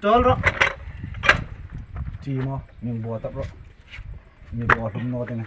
Tol rawh. Chi maw min bua tap rawh. Mi bua hlum no te ne.